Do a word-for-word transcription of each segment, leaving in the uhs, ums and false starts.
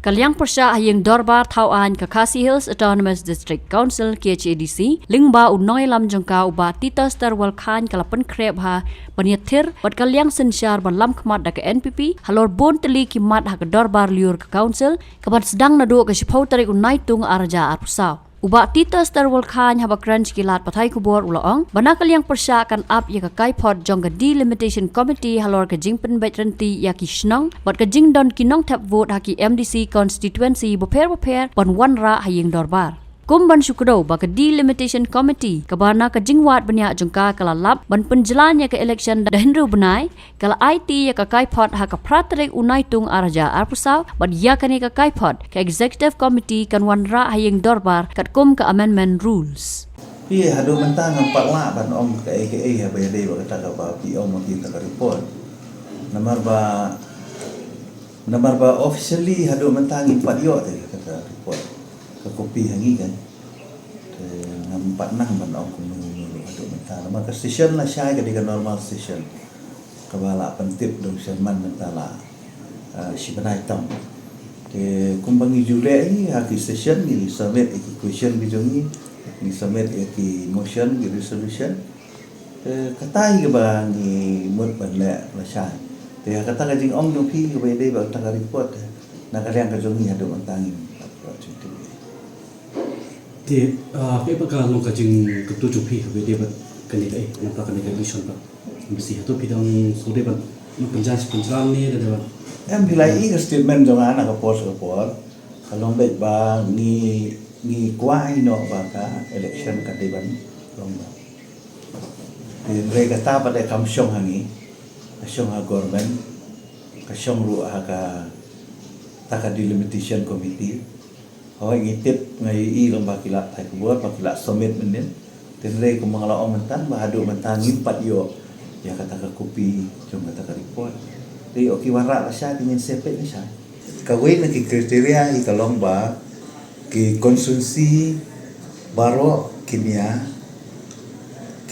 Ka liang pyrshah ha ïing dorbar thaw aiñ ka Khasi Hills Autonomous District Council, K H A D C, lyngba u nongïalam jong ka u Bah Titus Terwal Chyne, ka la pynkhreh bha ban ïathir bad ka liang synshar ba lam khmat da ka N P P halor bun tylli ki mat ha ka dorbar lyiur ka Council, ka ban sdang naduh ka shiphew tarik u Naitung arhajar arphew saw. U Bah Titus Terwal Chyne, haba kren sha ki lad pathai khubor, u la ong ba na ka liang pyrshah kan ap ïa ka kaiphod jong ka Delimitation Committee halor ka jingpynbeit rynti ïa ki shnong bad ka jingdon ki nongthep vote ha ki M D C constituency bapher bapher ban wanrah ha ïing dorbar. Kum ban shu kdew ba ka Delimitation Committee, kaba na ka jingwad bniah jong ka, ka la lap ban pynjlan ïa ka election da hynriew bnai, ka la aiti ïa ka kaiphod ha ka phra tarik u Naitung arhajar arphew saw, bad ïa kane ka kaiphod ka Executive Committee kan wanrah ha ïing dorbar katkum ka Amendment Rules. Phi, haduh mynta ngam pat lah ban ong kaei kaei haba ïadei bad kata kaba phi ong ma phi kata ka report. Namar ba, namar ba officially haduh mynta ngim pat ïoh te kata ka report, ka copy ha ngi kan. Te ngam pat nang ban ong kumno kumno haduh mynta. Namar ka session lashai ka dei ka normal session kaba la pyntip da u chairman mynta la, ah, shi bnai tam. Te kumba ngi ju leh hi ha ki session, ngi submit ïa ki question ki jong ngi, ngi submit ïa ki motion, ki resolution. Te kata hi kaba ngi mut ban leh lashai. Te ha kata ka jingong jong phi kaba ïadei bad kata ka report, na ka liang ka jong ngi haduh mynta ngim pat ïoh jingtip. Te, ah, kaei pat ka long ka jingkyntu jong phi kaba ïadei bad kane kaei, namar kane ka election pat? Bisi hato phi dang sngewdei ban pynjah pynjah ne da dei ban? Em, phi la ïohi ka statement jong nga na ka por sha ka por. Ka long beit ba ngi, ngi kwah ïa noh ba ka election ka dei ban long ba. Te hynrei kata pat de kam shong ha ngi. Ka shong ha government. Ka shong ruh ha kata ka Delimitation Committee. Hooid, ngi tip, nga ïohi long ba ki la thait khubor, ba ki la submit mynnin. Te hynrei kumba nga la ong mynta, ba haduh mynta ngim pat ïoh ïa kata ka copy jong kata ka report. Te ïoh ki wanrah lashai, te ngin sa peit lashai. Kawei na ki criteria hi ka long ba ki constituency baroh kin ïa,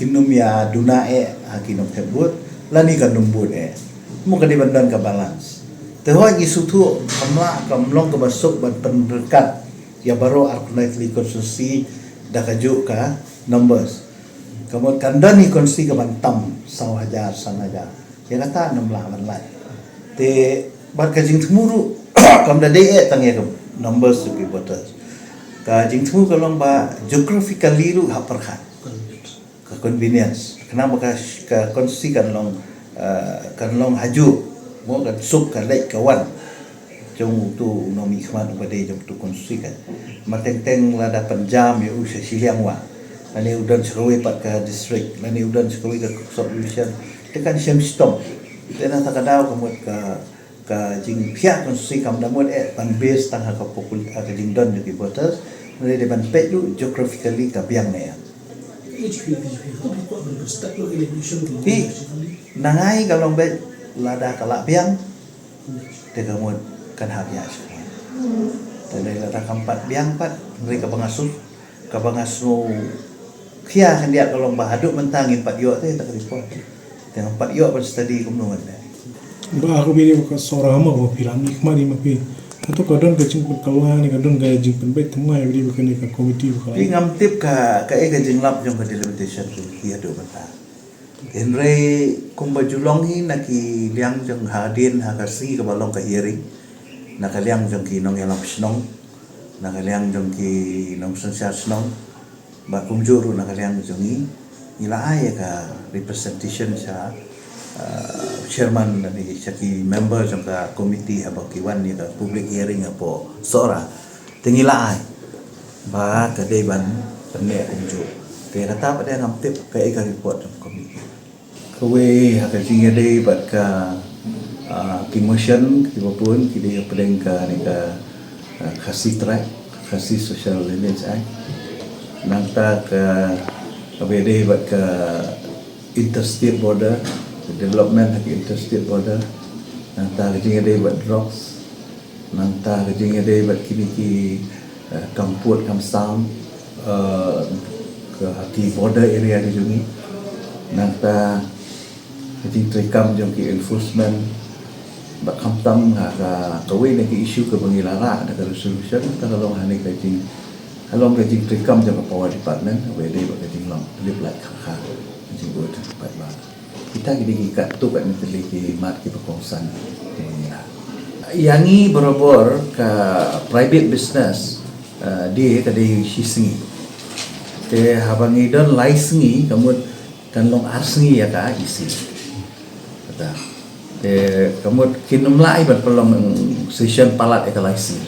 kin nym ïa duna eh ha ki nongthep vote, lane kan nym bud eh. Mo, ka dei ban don ka balance. Te hooid, ngi sngewthuh kam lah, kam long kaba suk ban pynryngkat ïa baroh arphew lai tylli constituency da kajuh ka numbers. Ka mut kan don hi constituency ka ban tam saw hajar, san hajar. Ïa kata ngam lah ban lait. Te bad ka jingthmu ruh kam da dei eh tang ïa ka numbers jong ki voters. Ka jingthmu ka long ba geographically ruh ha pyrkhat. Ka convenience. Khnang ba ka, ka constituency kan long, eh, kan long hajuh. Mo, kan suk ka leit ka wan jong uto u nongmihkhmat uba dei jong uto u constituency kan. Ma teng teng lada pynjam ïa u sha shiliang wah, lane u don sha kawei pat ka district, lane u don sha kawei ka sub division, te kan shem shitom. Te na kata ka daw ka mut ka, ka jingphiah constituency kam da mut eh ban base tang ha ka popul-, ha ka jingdon jong ki voters, hynrei dei ban peit ruh geographically ka biang ne em. Phi, na nga hi ka long beit lada ka la biang, te ka mut kan hap ïa shuh. Te lada kam pat biang pat, hynrei kaba nga sngew, kaba nga sngew khia khyndiat ka long ba haduh mynta ngim pat ïoh te kata ka report. Te ngam pat ïoh ban study kumno ngan leh. Ba ha ka video ka Sohra mo, ba phi la mihkhmat ïa ma phi. Hato ka don ka jingpynkylla ne ka don ka jingpynbeit thymmai ïa video kane ka committee ba ka la. Phi, ngam tip ka, kaei ka jinglap jong ka Delimitation Committee haduh mynta. Hynrei kumba ju long hi na ki liang jong hadien ha ka sngi kaba long ka hearing, na ka liang jong ki nongïalam shnong, na ka liang jong ki nongsynshar shnong, bad kumjuh ruh na ka liang jong ngi, ngi la ai ïa ka representation sha, uh, chairman lane sha ki member jong ka committee haba ki wan ïa ka public hearing hapoh Sohra. Te ngi la ai ba ka dei ban pynneh kumjuh. Te kata pat de ngam tip kaei ka report jong ka committee. Kawei ha ka jingïadei bad ka, ah, ki motion kiba bun ki dei hapdeng kane ka, ah, Khasi Tract, Khasi Social Lineage Act. Nangta ka, kaba ïadei bad ka interstate border, ka development ha ka interstate border. Nangta ka jingïadei bad drugs. Nangta ka jingïadei bad kine ki, eh, kam pud kam sam, eh, ka ha ki border area ki jong ngi. Nangta ka jingtreikam jong ki enforcement. Bad khamtam ha ka, kawei na ki issue kaba ngi la rah da ka resolution, ka long hangne ka jing, ka long ka jingtreikam jong ka Power Department, kaba dei bad ka jinglong lip light kha kha, ka jingud pat ba. Kita ki dei ki katto katne tylli ki mat kiba kongsan kiba ngi rah. Ïa ngi barabor ka private business, eh, dei ka dei shisngi. Te haba ngi don lai sngi, ka mut kan long ar sngi ïa ka E C. Kata. Te ka mut kin ym lah ban pynlong session palat ïa ka lai sngi.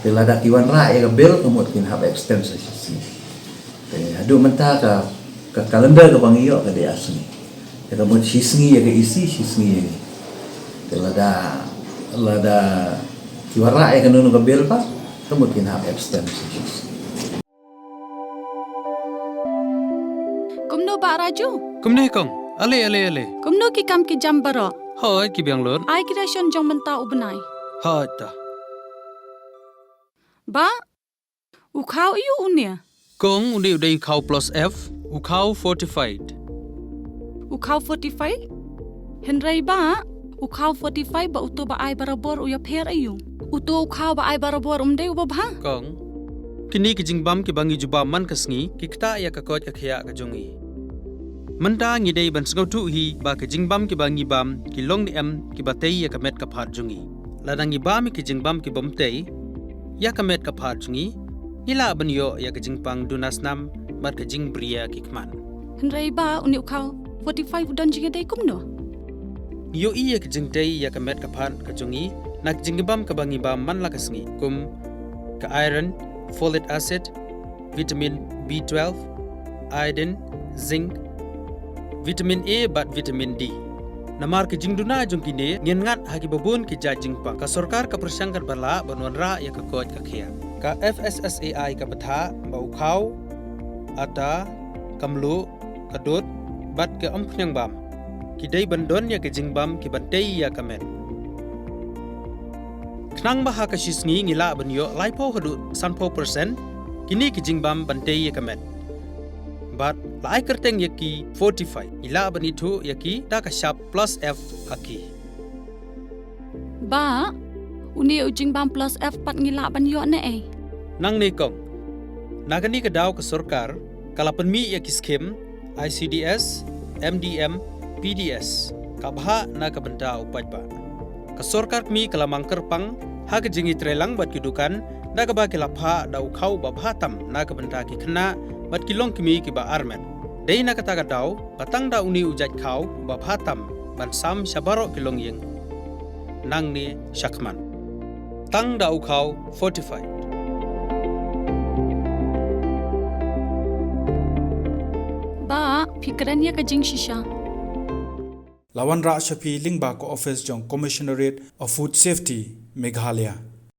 Te lada ki wanrah ïa ka bill, ka mut kin hap extend session. Te haduh mynta ka, ka calendar kaba ngi ïoh ka dei ar sngi. Te ka mut shisngi ïa ka E C, shisngi ïa ngi. Te lada, lada ki wanrah ïa kano kano ka bill pat, ka mut kin hap extend session. Kumno Bah Raju? Kumne kong. Ale, ale, ale. Kumno ki kam ki jam baroh? Hooid, ki biang lut. Ai ki ration jong mynta u bnai. Hooid ta. Bah, u khaw aiu une? Kong, une u dei u khaw plus F, u khaw fortified. U khaw fortified? Hynrei Bah, u khaw fortified bad uto ba ai barabor u ïapher aiu? Uto u khaw ba ai barabor um dei uba bha? Kong, kine ki jingbam kiba ngi ju bam man ka sngi ki ktah ïa ka koit ka khiah ka jong ngi. Mynta ngi dei ban sngewthuh hi ba ki jingbam kiba ngi bam ki long ne em kiba tei ïa ka met ka phad jong ngi. Lada ngi bam ïa ki jingbam kibym tei ïa ka met ka phad jong ngi, ngi lah ban ïoh ïa ka jingpang duna snam bad ka jingbriew ki khmat. Hynrei Bah, une u khaw fortified u don jingïadei kumno? Ngi ïohi ïa ka jingtei ïa ka met ka phad ka jong ngi na ka jingbam kaba ngi bam man la ka sngi, kum ka iron, folic acid, vitamin B twelve, iodine, zinc, vitamin A bad vitamin D. Namar ka jingduna jong kine, ngin ngat ha kiba bun ki jait jingpang. Ka sorkar ka pyrshang katba lah ban wanrah ïa ka koit ka khiah. Ka F S S A I ka batai ba u khaw, ata, ka mluh, ka dud bad ka umphniang bam ki dei ban don ïa ki jingbam kiban tei ïa ka met. Khnang ba ha ka shisngi ngi lah ban ïoh laiphew haduh sanphew percent kine ki jingbam ban tei ïa ka met. Bad la ai kyrteng ïa ki fortified, ngi lah ban ithuh ïa ki da ka shap plus F ha ki. Bah, une u jingbam plus F pat ngi lah ban ïoh ne ei? Nangne kong. Na kane ka daw ka sorkar ka la pynmih ïa ki skim I C D S, M D M, P D S, ka bha na ka bynta u paidbah. Ka sorkar kmie ka la mang kyrpang ha ka jingïatreilang bad ki dukan da kaba ki la phah da u khaw ba bha tam na ka bynta ki khynnah bad ki longkmie kiba armet. Dei na kata ka daw ba tang da une u jait khaw ba bha tam ban sam sha baroh ki longïing nangne shakhmat. Tang da u khaw fortified. Bah, phi kren ïa ka jingshisha. La wanrah sha phi lyngba ka office jong Commissionerate of Food Safety, Meghalaya.